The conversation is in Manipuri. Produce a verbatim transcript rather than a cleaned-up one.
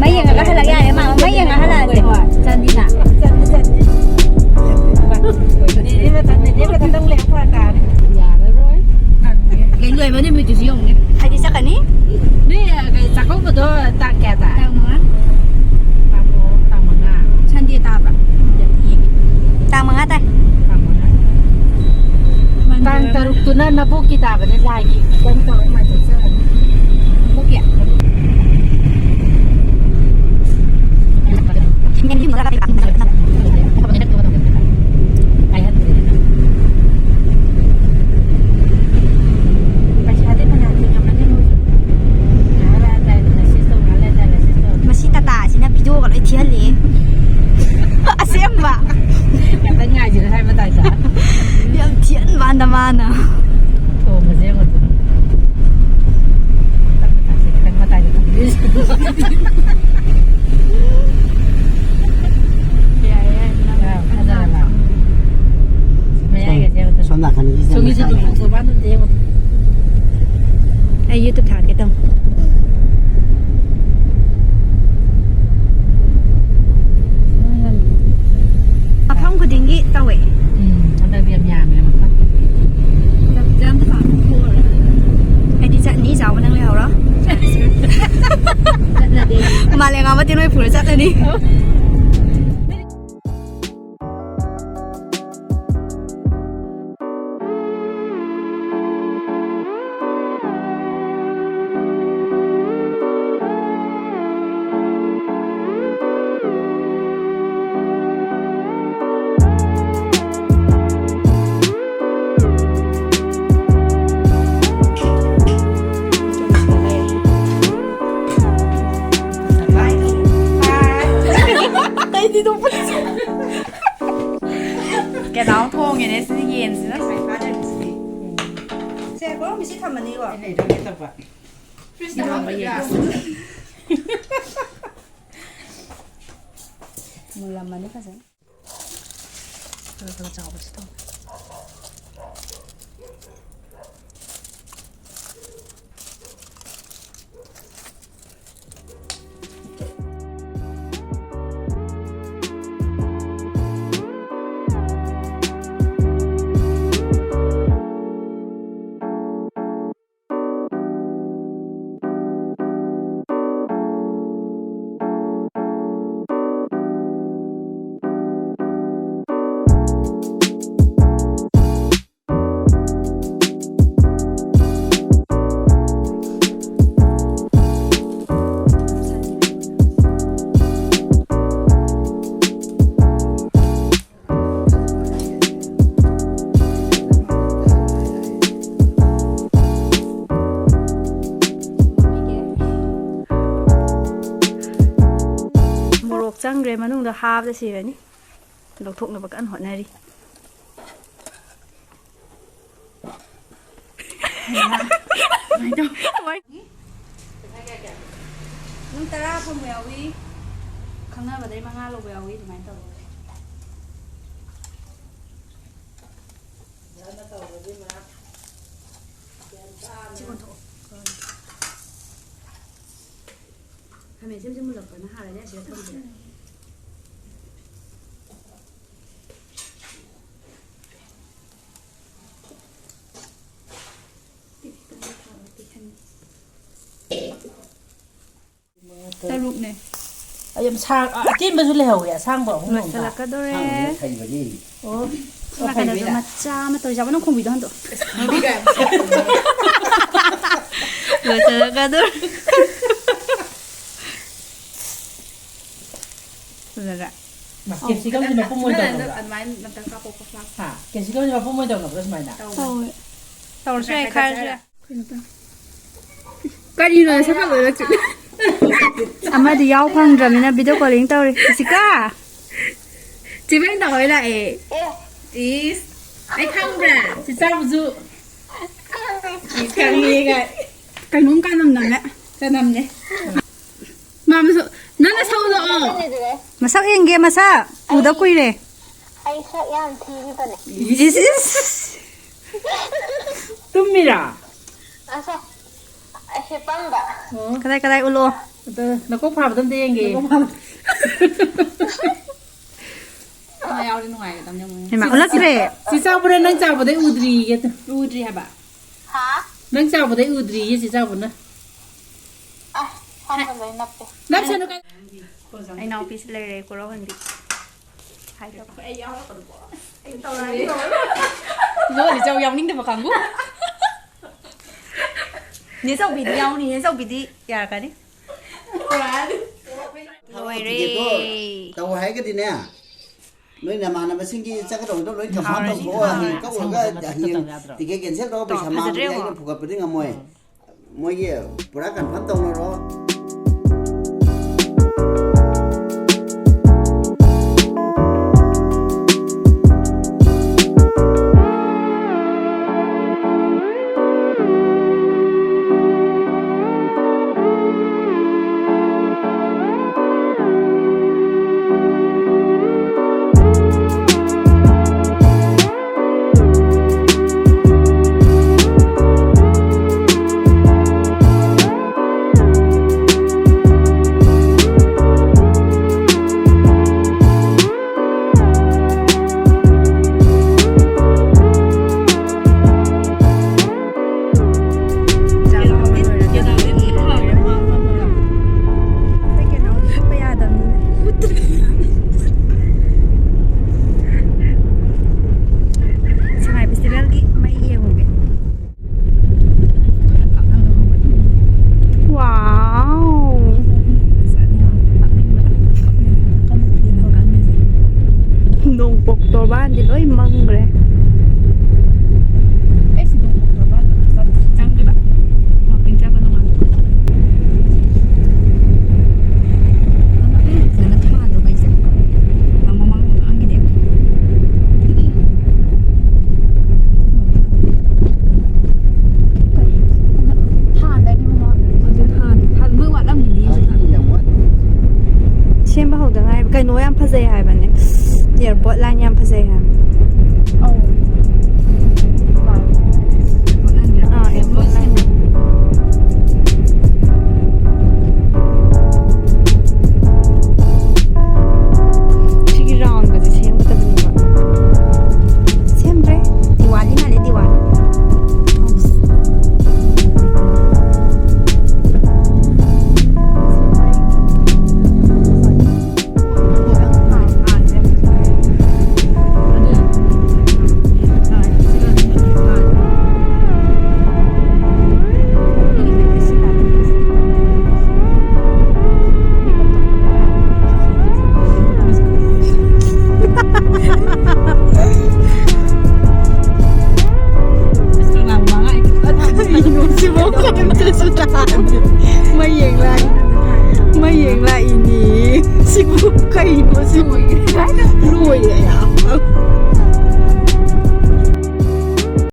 ꯃꯩ ꯌꯦꯡꯉꯒ ꯍꯜꯂꯛ ꯌꯥꯔꯦ, ꯃꯥ ꯃꯩ ꯌꯦꯡꯉ ꯍꯜꯂꯛꯑꯁꯦ꯫ ꯆꯥꯟꯗꯤꯅ꯫ ꯅꯦꯅꯦ ꯃꯊꯟ, ꯅꯦꯅꯦ ꯃꯊꯟꯇ ꯑꯃꯨꯛ ꯂꯩꯔ ꯐꯔꯛ ꯇꯥꯔꯅꯤ꯫ ꯌꯥꯔꯔꯣꯏ꯫ ꯂꯣꯏꯕ ꯅꯨꯃꯤꯠꯇꯨꯁꯨ ꯌꯦꯡꯉꯨꯅꯦ꯫ ꯍꯥꯏꯗꯤ ꯆꯠꯀꯅꯤ? ꯅꯣꯏ, ꯑ, ꯀꯩ, ꯆꯥꯛꯀꯧꯕꯗꯣ ꯇꯥꯡ ꯀꯌꯥꯗ? ꯇꯥꯡ ꯃꯉꯥ꯫ ꯇꯥꯡ ꯃꯉꯥ, ꯇꯥꯡ ꯃꯉꯥ꯫ ꯁꯟꯗꯦ ꯇꯥꯕ꯭ꯔꯥ? ꯌꯦꯡꯒꯦ꯫ ꯇꯥꯡ ꯃꯉꯥ ꯇꯥꯏ꯫ ꯇꯥꯡ ꯃꯉꯥ꯫ ꯇꯥꯡ ꯇꯔꯨꯛꯇꯨꯅ ꯅꯕꯣꯛꯀꯤ ꯇꯥꯕꯅꯦ, ꯂꯥꯏꯒꯤ꯫ ꯈꯤꯇꯪ ꯇꯧꯔ ꯃꯥꯏ ꯆꯠꯆꯔꯅꯤ꯫ ꯅꯕꯣꯛꯀꯤ? ꯄꯩꯁꯥꯗꯤ ꯐꯅꯌꯥꯝ ꯇꯤꯡꯉꯝꯃꯅꯤ ꯃꯣꯏꯁꯨ꯫ ꯉꯥꯏꯍꯥꯛ ꯂꯩꯔ ꯇꯥꯏꯗ message ꯇꯧ, ꯉꯥꯏꯍꯥꯛ ꯂꯩꯔ ꯇꯥꯏꯗ message ꯇꯧ꯫ ꯃꯁꯤ ꯇꯥꯇꯥꯁꯤꯅ videoꯒ ꯂꯣꯏ ꯊꯤꯍꯜꯂꯦ꯫ ꯑꯁꯦꯡꯕ꯫ ꯉꯥꯛꯇꯪ ꯉꯥꯏꯁꯤ ꯉꯁꯥꯏ ꯃꯇꯥꯏꯗ꯫ ꯌꯥꯝ ꯊꯤꯍꯟꯕ ꯍꯟꯗ ꯃꯥꯅ꯫ ꯊꯣꯡꯕꯁꯦ ꯌꯦꯡꯉꯣ꯫ ꯃꯇꯥꯏꯗ ꯊꯝꯕꯤꯔꯤꯁꯦ꯫ ꯌꯥꯔꯦ, ꯌꯥꯔꯦ, ꯅꯪ ꯌꯥꯝ ꯐꯖꯔꯕ? ꯃꯌꯥꯏꯒꯁꯦ ꯌꯦꯡꯉꯣ꯫ ꯁꯣꯝ ꯅꯥꯀꯟꯒꯤ ꯁꯣꯝꯒꯤꯁꯨ ꯑꯗꯨꯝ ꯁꯣꯝ ꯅꯥꯀꯟ ꯑꯗꯨꯝ ꯌꯦꯡꯉꯣ꯫ ꯑꯩ YouTube ꯊꯥꯒꯦ ꯇꯧ꯫ ꯃꯐꯝ ꯈꯨꯗꯤꯡꯒꯤ ꯇꯧꯋꯦ꯫ ꯎꯝ, ꯍꯟꯗꯛꯇꯤ ꯌꯥꯝ ꯌꯥꯝꯃꯦ ꯃꯐꯝ꯫ ꯍꯥꯏꯗꯤ ꯆꯠꯅꯤ ꯆꯥꯎꯕ ꯅꯪ ꯂꯩꯍꯧꯔꯣ꯫ ꯆꯠꯂꯗꯤ꯫ ꯃꯥꯂꯦꯝꯉꯥꯟꯕ ꯇꯦꯅꯣꯏ ꯄꯨꯔ ꯆꯠꯂꯅꯤ꯫ ꯑꯩꯗꯤ ꯑꯗꯨꯝ ꯀꯦꯗꯥꯎ ꯊꯣꯡꯉꯦꯅꯦ ꯁꯤꯗꯤ ꯌꯦꯟꯁꯤꯅ꯫ ꯁꯦ, ꯀꯣꯔꯝ ꯃꯤꯁꯤ ꯊꯝꯃꯅꯤꯀꯣ? ꯑꯩꯅ ꯏꯔꯣꯏꯒꯦ ꯇꯧꯕ꯫ ꯐ꯭ꯔꯤꯖꯇ ꯍꯥꯞꯄ ꯌꯦꯟ꯫ ꯃꯨꯜꯂꯝꯃꯅꯤ ꯐꯖꯅ꯫ ꯈꯔ ꯈꯔ ꯆꯥꯎꯕꯁꯤ ꯇꯧ꯫ ꯆꯪꯈ꯭ꯔꯦ ꯃꯅꯨꯡꯗ, ꯍꯥꯕꯗ ꯁꯤꯔꯅꯤ꯫ ꯂꯧꯊꯣꯛꯅꯕ ꯀꯟꯅ ꯍꯣꯠꯅꯔꯤ꯫ ꯑꯗꯨꯝ ꯇꯔꯥ ꯐꯪꯕ ꯌꯥꯎꯏ, ꯈꯪꯅꯕꯗꯩ ꯃꯉꯥ ꯂꯧꯕ ꯌꯥꯎꯏ, ꯑꯗꯨꯃꯥꯏꯅ ꯇꯧꯋꯦ꯫ ꯁꯤ ꯑꯣꯟꯊꯣꯛꯑꯣ꯫ ꯈꯥꯃꯦꯟ ꯁꯦꯝꯁꯦ ꯃꯨꯜꯂꯛꯄꯅ ꯍꯥꯜꯂꯅꯤ, ꯑꯁꯤꯗ ꯊꯝꯁꯦ꯫ ꯇꯔꯨꯛꯅꯦ꯫ ꯑꯩ ꯌꯥꯝ ꯁꯥꯡ-, ꯑ, ꯑꯇꯦꯟꯕꯁꯨ ꯂꯩꯍꯧꯋꯦ, ꯑꯁꯥꯡꯕ ꯑꯍꯨꯝ ꯑꯃꯒ꯫ ꯂꯣꯏꯁꯤꯜꯂꯛꯀꯗꯣꯔꯦ꯫ ꯑꯁꯥꯡꯕꯗꯨꯅ ꯐꯩꯕꯅꯤ꯫ ꯑꯣ, ꯁꯣꯝ ꯅꯥꯀꯟꯗꯁꯨ ꯐꯩꯕꯅꯤꯅ꯫ ꯃꯆꯥ ꯑꯃ ꯇꯧꯖꯕ, ꯅꯪ ꯈꯣꯡꯕꯤꯗꯣ ꯍꯟꯗꯣꯛ꯫ ꯂꯣꯏꯁꯤꯜꯂꯛꯀꯗꯣꯔꯦ꯫ ꯐꯖꯗ꯭ꯔꯥ? ꯃꯥ, capsicumꯁꯦ ꯃꯄꯨꯝ ꯑꯣꯏꯅ ꯇꯧꯅꯕ꯭ꯔꯥ? ꯑꯗꯨꯃꯥꯏꯅ ꯑꯝꯇ ꯀꯥꯞꯄꯛꯑꯣ, ꯐ꯭ꯂꯥꯛꯁ꯫ ꯍꯥ? Capsicumꯁꯦ ꯃꯄꯨꯝ ꯑꯣꯏꯅ ꯇꯧꯅꯕ꯭ꯔꯥ ꯁꯨꯃꯥꯏꯅ? ꯇꯧꯋꯦ꯫ ꯇꯧꯔꯁꯨ ꯌꯥꯏ, ꯈꯥꯏꯔꯁꯨ ꯌꯥꯏ꯫ ꯀꯔꯤꯅꯣ, ꯁꯛꯀ ꯂꯣꯏꯔꯛꯇ꯭ꯔꯤ꯫ ꯑꯃꯗꯤ ꯌꯥꯎ ꯐꯪꯗ꯭ꯔꯕꯅꯤꯅ video calling ꯇꯧꯔꯤ꯫ ꯏꯁꯤꯀꯥ! ꯆꯦ ꯕꯦꯡ ꯇꯧꯍꯣꯏ ꯂꯥꯛꯑꯦ꯫ ꯑꯦ꯫ ꯏꯁ, ꯑꯩ ꯈꯪꯕ꯭ꯔꯥ? ꯆꯦ ꯆꯥꯎꯕꯁꯨ꯫ ꯏꯁ, ꯈꯪꯉꯦ ꯀꯥꯏ꯫ ꯀꯩꯅꯣꯝ ꯀꯥꯟꯅꯝ ꯅꯝꯃꯦ꯫ ꯀꯅꯝꯅꯦ꯫ ꯃꯥ ꯃꯁꯛ, ꯅꯪꯅ ꯁꯛꯎꯂꯛꯑꯣ꯫ ꯃꯁꯛ ꯌꯦꯡꯒꯦ, ꯃꯁꯛ ꯎꯗ ꯀꯨꯏꯔꯦ꯫ ꯑꯩ ꯁꯛ ꯌꯥꯝ ꯊꯤꯔꯤꯕꯅꯦ꯫ ꯏꯁ, ꯏꯁ꯫ ꯇꯨꯝꯃꯤꯔꯥ? ꯑꯁ, ꯑꯩ ꯍꯤꯞꯄꯝꯕ꯫ ꯑꯣ꯫ ꯀꯗꯥꯏ, ꯀꯗꯥꯏ ꯎꯠꯂꯛꯑꯣ꯫ ꯑꯗ ꯅꯀꯣꯛ ꯐꯥꯕꯗ ꯑꯝꯇ ꯌꯦꯡꯒꯦ꯫ ꯅꯀꯣꯛ ꯐꯥꯕ꯫ ꯃꯥ ꯌꯥꯎꯔꯗꯤ ꯅꯨꯡꯉꯥꯏꯒꯗꯕꯅꯦ ꯑꯃꯨꯛ꯫ ꯍꯩꯃꯥ, ꯎꯠꯂꯛꯇ꯭ꯔꯦ꯫ ꯆꯦ ꯆꯥꯎꯕꯅ ꯅꯪ ꯆꯥꯎꯕꯗꯩ ꯎꯗ꯭ꯔꯤꯌꯦ꯫ ꯎꯗ꯭ꯔꯤ ꯍꯥꯏꯕ? ꯍꯥ? ꯅꯪ ꯆꯥꯎꯕꯗꯩ ꯎꯗ꯭ꯔꯤꯌꯦ, ꯆꯦ ꯆꯥꯎꯕꯅ꯫ ꯑꯁ, ꯁꯝꯒ ꯂꯣꯏ ꯅꯞꯄꯦ꯫ ꯅꯞꯁꯅꯨ ꯀ-, ꯑꯩ ꯏꯅꯥꯎꯄꯤꯁꯨ ꯂꯩꯔꯦ, ꯀꯣꯔꯧꯍꯟꯕꯤ꯫ ꯍꯥꯏ ꯇꯧ꯫ ꯑꯩ ꯌꯥꯎꯔꯛꯀꯅꯨꯀꯣ꯫ ꯑꯩ ꯇꯧꯔꯛꯑꯅꯤ, ꯇꯧꯔꯛꯑꯅꯤ꯫ ꯂꯣꯟꯅ ꯆꯧ ꯌꯥꯎꯅꯤꯡꯗꯕ ꯀꯥꯡꯕꯨ꯫ ꯅꯦ ꯆꯧꯕꯤꯗꯤ ꯌꯥꯎꯅꯤ, ꯅꯦ ꯆꯧꯕꯤꯗꯤ ꯌꯥꯔꯛꯀꯅꯤ꯫ ꯇꯧꯔꯛꯑꯅꯤ꯫ ꯂꯣꯏꯔꯦ꯫ ꯇꯤꯀꯦꯠꯇꯣ ꯇꯧ ꯍꯥꯏꯔꯒꯗꯤꯅꯦ, ꯅꯣꯏ ꯅꯃꯥꯟꯅꯕꯁꯤꯡꯒꯤ ꯆꯠꯀꯗꯧꯕꯗꯣ ꯂꯣꯏ confirm ꯍꯥꯎꯔꯅꯤ, ꯇꯧꯊꯣꯛꯑꯣ꯫ ꯍꯥꯎꯔꯅꯤ꯫ ꯍꯌꯦꯡ ꯀꯛꯎꯔꯒ ꯍꯌꯦꯡ ꯇꯤꯀꯦꯠ cancel ꯇꯧꯔꯒ ꯇꯣ, ꯄꯩꯁꯥ ꯃꯥꯡꯕꯗꯤ ꯐꯖꯗ꯭ꯔꯦ ꯑꯩꯅ ꯌꯦꯡꯉꯣ꯫ ꯐꯨꯒꯠꯄꯗꯤ ꯉꯝꯃꯣꯏ꯫ ꯎꯝ꯫ ꯃꯣꯏꯒꯤ ꯄꯨꯔꯥ confirm ꯇꯧꯅꯔꯣ꯫ ꯑꯣ, ꯌꯥꯝ ꯐꯖꯩ ꯍꯥꯏꯕꯅꯦ꯫ ꯑꯦꯌꯥꯔꯄꯣꯔꯠ ꯂꯥꯏꯟ ꯌꯥꯝ ꯐꯖꯩ ꯍꯥꯏꯕꯅꯦ꯫ ꯑꯥ, ꯑꯦꯌꯥꯔꯄꯣꯔꯠ ꯂꯥꯏꯟ꯫ ꯁꯤꯒꯤ ꯔꯥꯎꯟꯒꯁꯦ ꯁꯦꯝꯒꯗꯕꯅꯦꯕ꯫ ꯁꯦꯝꯗ꯭ꯔꯦ꯫ ꯗꯤꯋꯥꯂꯤ ꯃꯥꯜꯂꯦ, ꯗꯤꯋꯥꯂꯤ꯫ ꯁꯤꯕꯨ ꯀꯩꯅꯣ ꯁꯤꯕꯨ ꯀꯩꯝꯇꯁꯨ ꯇꯥꯗꯦ꯫ ꯃꯌꯦꯡ ꯂꯥꯛ-, ꯃꯌꯦꯡ ꯂꯥꯛꯏꯅꯦ꯫ ꯁꯤꯕꯨ ꯀꯩꯅꯣ ꯁꯤꯕꯨ? ꯂꯣꯏꯔꯦ ꯑꯌꯥꯝꯕ꯫